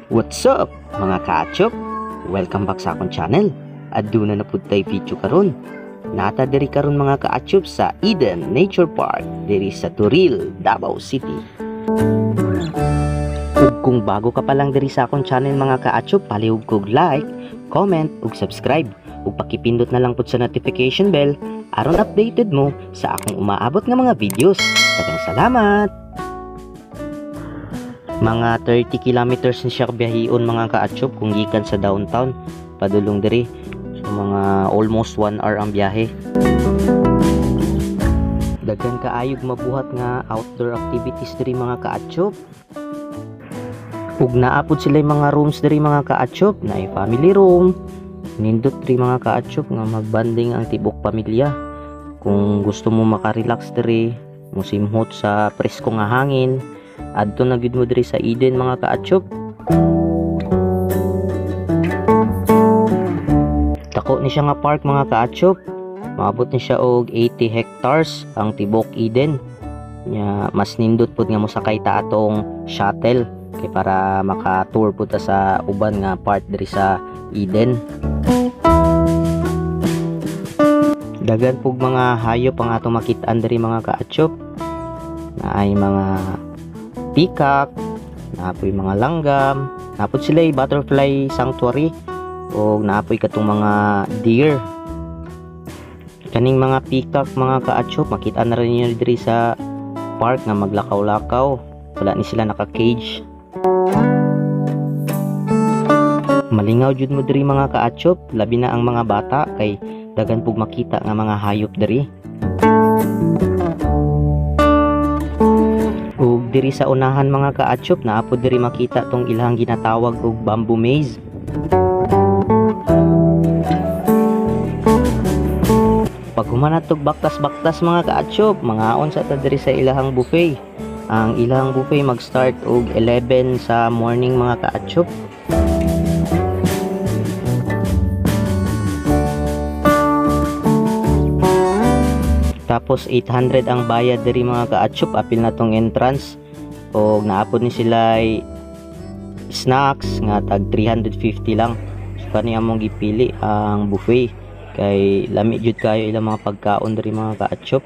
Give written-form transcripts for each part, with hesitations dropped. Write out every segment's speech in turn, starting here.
What's up mga kaachop? Welcome back sa akong channel. Aduna na pud tay video karon. Nata diri karon mga kaachop sa Eden Nature Park diri sa Toril, Davao City. Ug kung bago ka pa lang diri sa akong channel mga kaachop, palihog kog like, comment ug subscribe ug pakipindot na lang pud sa notification bell aron updated mo sa akong umaabot nga mga videos. Daghang salamat. Mga 30 kilometers ni siya biyahion mga kaachop kung gikan sa downtown padulong diri. So mga almost 1 hour ang biyahe. Daghan kaayog mabuhat nga outdoor activities diri mga kaachop. Ug naa pud sila mga rooms diri mga kaachop, naay family room. Nindot diri mga kaachop nga magbanding ang tibok pamilya. Kung gusto mo makarelax diri, mosimhot sa presko nga hangin, adto na gyud mo diri sa Eden mga kaachop. Dako ni siya nga park mga kaachop. Maabot ni siya og 80 hectares ang tibok Eden. Nya mas nindot pud nga mosakay ta atong shuttle kay para maka-tour pud ta sa uban nga part diri sa Eden. Daghan pug mga hayop ang atong makit-an diri mga kaachop. Naay mga peacock, naapoy mga langgam, naapod sila butterfly sanctuary o naapoy katong mga deer. Kaning mga peacock mga kaachop, makita na rin niyo diri sa park nga maglakaw-lakaw. Wala ni sila naka-cage. Malingaw jud mo diri mga kaachop, labi na ang mga bata kay daghan pug makita nga mga hayop diri. Ug diri sa unahan mga kaachop, naa pod diri makita tong ilang ginatawag og bamboo maze. Pag human natog baktas-baktas mga kaachop, mangaon sa ta diri sa ilahang buffet. Ang ilahang buffet mag-start og 11 sa morning mga kaachop. Tapos 800 ang bayad diri mga kaachop, apil na tong entrance. Og naapod ni sila snacks nga tag 350 lang. So kani among gipili ang buffet kay lami jud kayo ilang mga pagkaon diri mga kaachop.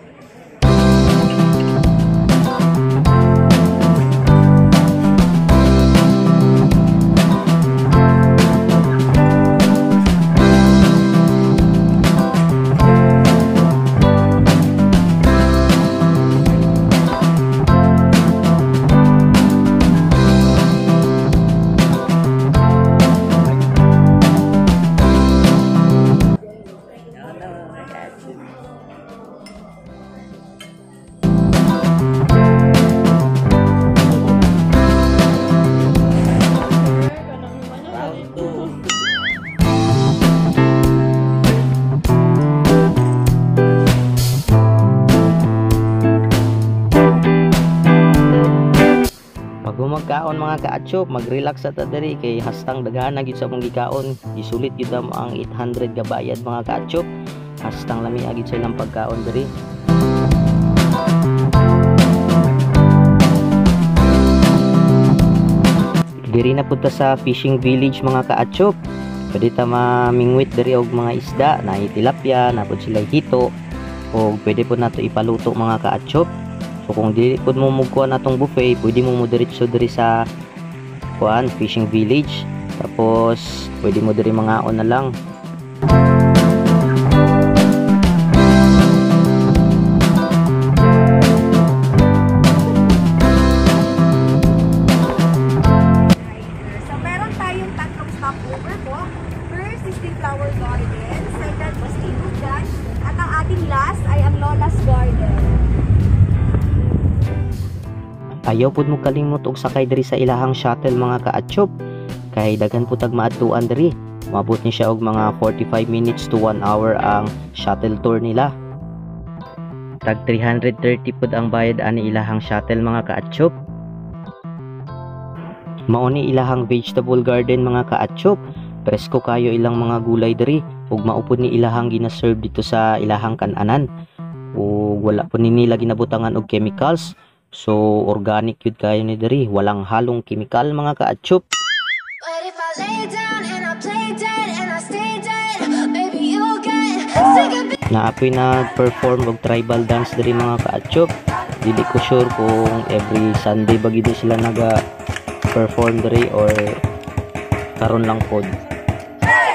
Magkaon mga kaachop, magrelax sa ta diri kay hastang daghan na gyud sa among gikaon. Gisulit gyud mo ang 800 gabayad mga kaachop, hastang lami gyud sa ilang pagkaon diri. Diri na pud ta sa fishing village mga kaachop. Pwede ta mamingwit diri og mga isda, naay tilapia, naa pud sila hito, og pwede pud nato ipaluto mga kaachop. So kung dili pud mo mugkuha natong buffet, pwede mo diretso diri sa kuan fishing village. Tapos pwede mo diri mangaon na lang. So meron tayong tatlong stopover po. First is the Flower Garden, second was the Lugan, at ang ating last ay ang Lola's Garden. Ayaw pud mo kalimot og sakay diri sa ilahang shuttle mga kaachop kay daghan pud tag maadtuan diri. Moabot ni siya og mga 45 minutes to 1 hour ang shuttle tour nila. Tag 330 pud ang bayad ani ilahang shuttle mga kaachop. Mao ni ilahang vegetable garden mga kaachop. Presko kayo ilang mga gulay diri ug mao pud ni ilahang gina-serve dito sa ilahang kan-anan. Ug wala pud ni nila ginabutangan og chemicals. So organic yun kayo ni diri, walang halong chemical mga kaatsyop. lay down and I play dead and I stay dead, maybe you'll get sick of Naa poy nag-perform og tribal dance diri, mga kaatsyop. Dili ko sure kung every Sunday ba gid sila naga perform diri or karon lang pod.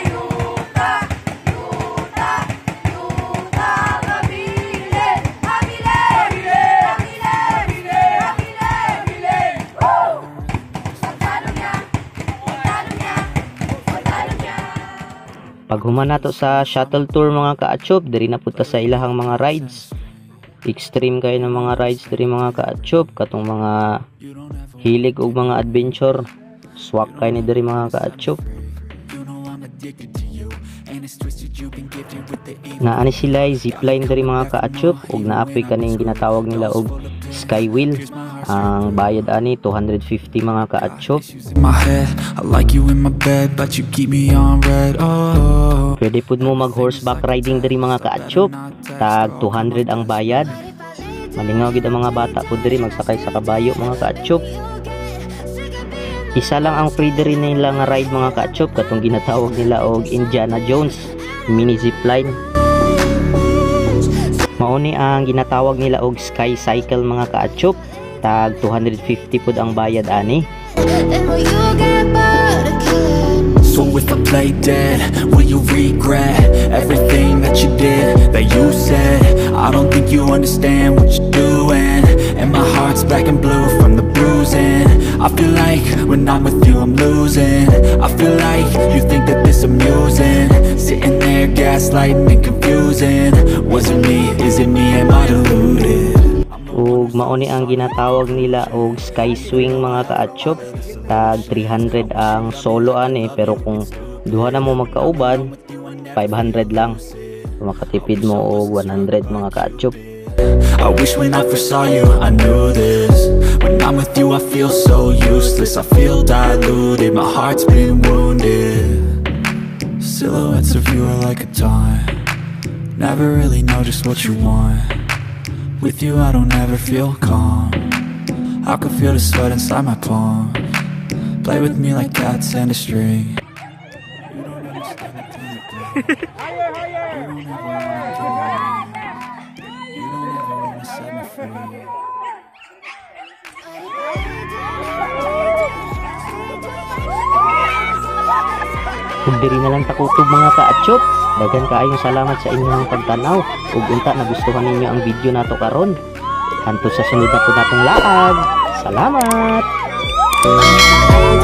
Yuta, yuta, yuta, mabilin, mabilin, mabilin, mabilin, mabilin. Woo! Pagtalo niya, pagtalo niya, pagtalo niya. Paghuman nato sa shuttle tour, mga kaatsyop, diri na pud ta sa ilahang mga rides. Extreme kayo ng mga rides diri, mga kaatsyop, katong mga hilig og mga adventure. Swak kay ni diri, mga kaatsyop. You know I'm addicted to you, and it's twisted, you've been gifted with the evil. Naa ni sila zipline diri, mga kaatsyop, ug naa poy kaning ginatawag nila og skywheel. Ang bayad ani 250, mga kaatsyop. Issues in my head, I like you in my bed, but you keep me on read. Oh. Pwede pud mo mag horseback riding diri, mga kaatsyop. Tag 200 ang bayad. Malingaw gid ang mga bata pud diri magsakay sa kabayo, mga kaatsyop. Isa lang ang free diri nila nga ride, mga kaatsyop, katong ginatawag nila og Indiana Jones mini zipline. Mao ni ang ginatawag nila og Sky Cycle, mga kaatsyop. Tag 250 pud ang bayad ani. Then will you get bored of killing? So if I play dead, will you regret everything that you did, that you said? I don't think you understand what you're doing. And my heart's black and blue from the bruising. I feel like when I'm with you, I'm losing. I feel like you think that this amusing, sitting there gaslighting and confusing. Was it me, is it me, am I deluded? Ug mao ni ang ginatawag nila og Sky Swing, mga kaatsyop. Tag 300 ang solo ani, pero kung duha na mo magkauban, 500 lang. Makatipid mo og 100, mga kaatsyop. I wish when I first saw you, I knew this. When I'm with you, I feel so useless. I feel diluted, my heart's been wounded. Silhouettes of you are like a taunt. Never really know just what you want. With you, I don't ever feel calm. I can feel the sweat inside my palms. Play with me like cats and a string. You don't understand the pain it brings. You don't ever wanna go. You don't ever wanna set me free. But if I lay down and I play dead and I stay dead, Ug diri na lang ta kutob, mga kaatsyop. Daghan kaayong salamat sa inyong pagtanaw ug unta nagustuhan ninyo ang video nato karon. Hantod sa sunod na pud natong laag. Salamat. But if I lay